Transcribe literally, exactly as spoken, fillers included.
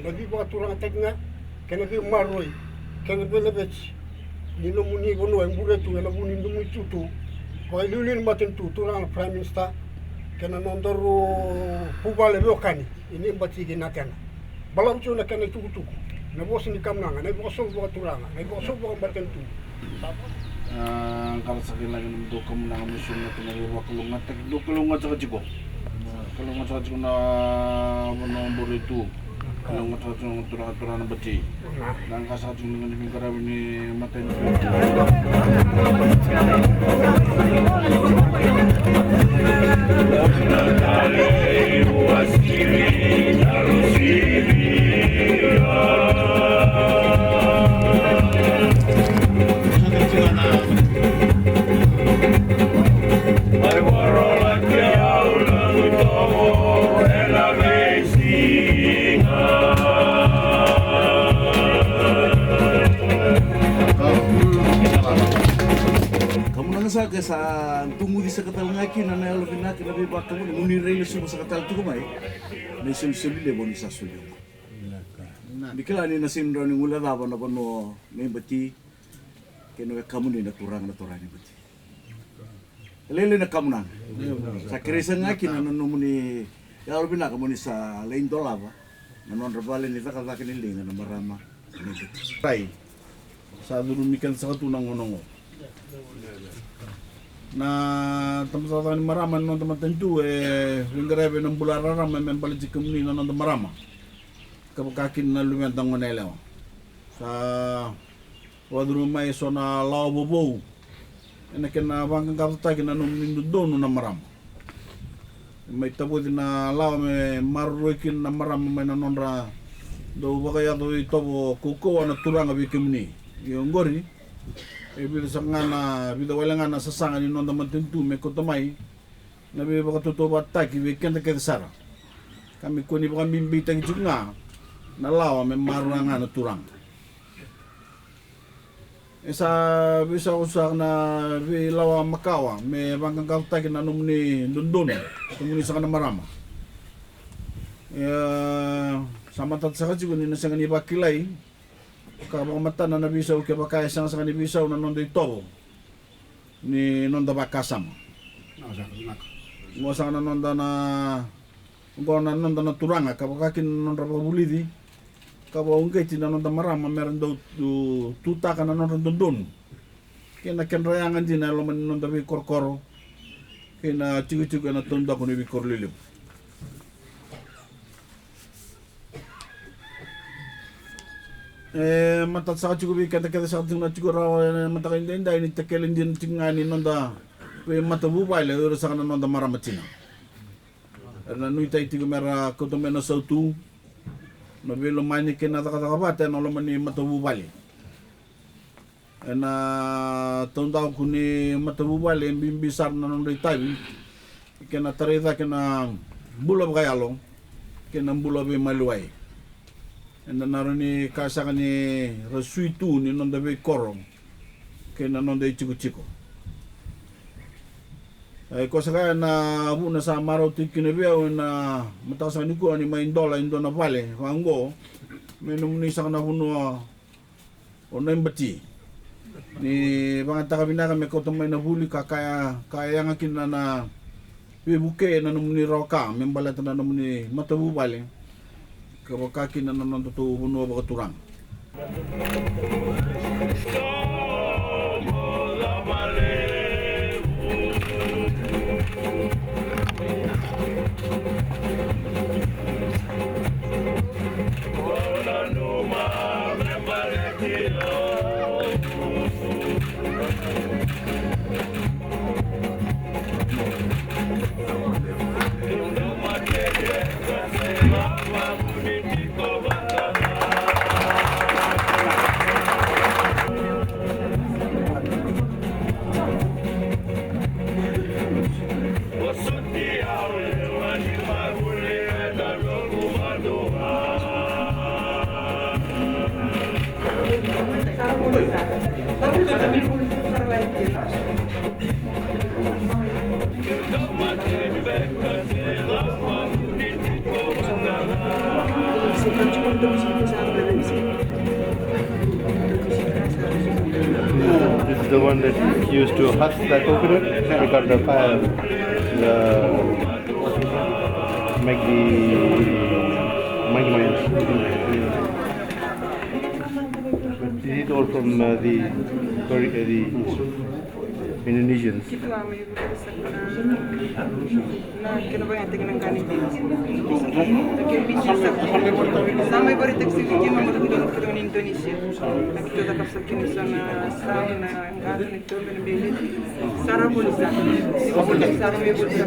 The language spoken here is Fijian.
Na veivakaturagataki ga kei na veimaroroi kei na veilaveti ni nomuni vanua e bure tu ena vuku ni nomuni tutu vakaliuliu ni matanitu, turaga na Prime Minister, kei na nodaru vuvale veiwekani i Naibati kei Natena. Balavu tiko na kena itukutuku, na vosa ni kamunaga, na ivakasovu vakaturaga, na ivakasovu vakamatanitu. A, qara saka i lagi na dou kamunaga me sobu na kena veivakalougatataki, dou kalougatataka tiko. Kalougatataka tiko na vanua bore tu. Kalougatataka tiko na turaga, turaga na Bati. Na qara saka tiko na veiqaravi ni matanitu. Kamunaga saka, sa duguci saka tale ga kina na yalo vinaka, na veivakamunaga, mo ni rai lesuva saka tale tiko mai na isolisoli levu ni sa solia. Ni kila ni na sega ni rawa ni guilecava na vanua Naibati kei na wekamuni na turaga na turaga ni Bati. E lailai na kamunaga. Sa kerei saka ga kina na nomuni yalo vinaka mo ni sa lai dolava na nodra vale ni cakacaka ni liga na marama. Rai. Sa curumi keda saka tu na gauna oqo. Na tabacakacaka ni marama ni noda matanitu e veiqaravi ena bula rarama me baleti kemuni na noda marama. Ka vaka kina na luveda gone yalewa. Sa vakacurumi mai eso na lawa vovou ena kena vaqaqacotaki na nomuni dodonu na marama. Mai tavoci na lawa me maroroi kina na marama mai na nodra dau vakayaco itovo kaukauwa na turaga vei kemuni. Ia oqori e vica saka ga na, vica wale ga na sasaga ni noda matanitu me kauta mai na veivakatautauvatataki vei keda kece sara, ka me kua ni vakabibitaki tiko ga na lawa me maroroya ga na turaga. E sa veisau saka na veilawa makawa me vaqaqacotaki na nomuni dodonu, kemuni saka na marama. Ia sa matata saka tiko ni na sega ni vakilai ka vakamatana na veisau kevaka e sega saka ni veisau na noda itovo ni noda vakasama. Oqo saka na noda na, oqo na noda na turaga ka vaka kina na nodra vakavulici ka vakauqeti na noda marama me ra dau tu, tutaka na nodra dodonu kei na kedra yaga dina e loma ni noda veikorokoro kei na tikotiko ena taudaku ni veikoro lelevu. E matata saka tiko vei keda kece saka tiko na tiko rawa ena mataka edaidai ni takele dina tiko ga ni noda veimatavuvale, o ira saka na noda marama tina. Era na nuitaki tiko me ra kauta mai na sautu, na veilomani kei na cakacaka vata ena loma ni matavuvale. Ena taudaku ni matavuvale e bibi sara na nodra itavi kei na tarai cake na bula vakayalo kei na bula veimaliwai. Eda na rawa ni kaya saka ni ra sui tu ni noda veikoro kei na noda itikotiko. E koya saka ena vuna sa marautaki kina vei au ena mataka saka nikua ni mai dola e dua na vale vaqo me nomuni saka na vanua o Naibati. Ni vagataka vinaka me kauta mai na vuli ka kaya, ka yaga kina na veivuke ena nomuni rawa ka me baleta na nomuni matavuvale ka vaka kina na nodatou vanua vakaturaga. This is the one that used to husk the coconut. We got the fire, the, make the monkey minds. But this is all from, uh, the, Kore-, uh, the Indonesians. Na kena vakayagataki na qani. Na kena bibi sa, sa mai vakaraitaki sa vei keimami na kena, kena na Indonesia. Na kena cakava sa kena sa na sa na qani na kena na bebe. Sara voli sa. Sara me voli sa.